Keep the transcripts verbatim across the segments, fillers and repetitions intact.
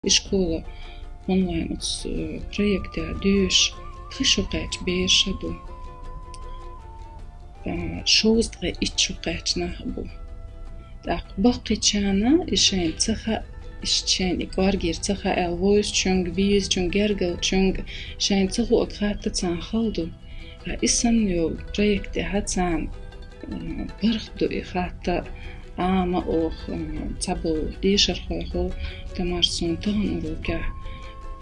Ишкола онлайн оцу, э, проекте дуьйш пхи шу кхаьчна бераш а бу. Э, шовзткъе итт шу кхаьчна нах бу. ТӀаккха баккхийчарна и шайна ца хаьа, иштта шайна и кӀоргера ца хаьа аьлла вовзачуьнга, безачуьнга, гергарчуьнга шайна ца хуург хатта царна хала ду. Ткъа и санна йолу проект тӀехь царна, э, паргӀат ду и хатта, Ӏама оха, э, цхьаболу дешархойх, Тамара, суна тахана урокехь,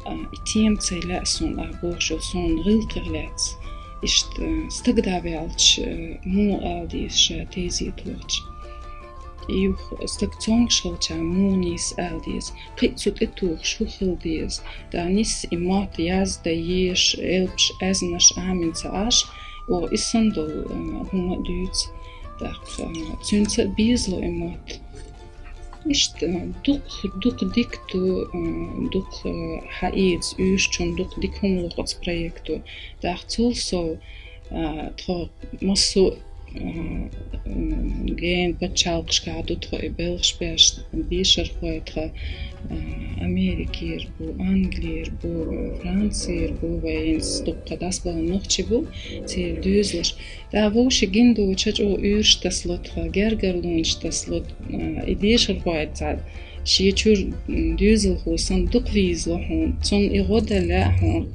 э, и тема ца лаьа суна, ахь бохуш йолу, суна гӀиллакхех лаьцна. Иштта, э, стаг дӀаваьлча, э, муха ала деза ша тезет лохча. Юха стаг цомгуш хилча муха нийса ала деза. Кхин а цу тӀе тухуш хӀун хила деза. ТӀаккха нийса и мотт яздан езаш, элпаш, аьзнаш Ӏамийна ца Ӏаш, оха и санна долу, э, хӀума а дуьйцу. ТӀаккха, э, цуьнца а безало и мотт. Иштта, э, дукха, дукха дика ду, э, дукха, э, хьаэца уьйрачунна дукха дика хӀума лоху оцу проекто. ТӀаккха цул сов, а, тхо массо а, м, гена пачхьалкхашкахь ду тхо и белхаш беш, дешархой тхан, а, Америкера бу, Англера бу, Францера бу, вайн дуккха дӀасабаьлла нохчий бу, церан доьзалш. ТӀаккха вовшийн гина доцуш чӀогӀа уьйраш тасало тхан, гергарлонаш тасало, а, и дешархой цхьа шен чуьра, м, доьзалхо санна дукха везало хьуна, цунна и гӀо дан лаьа хьуна.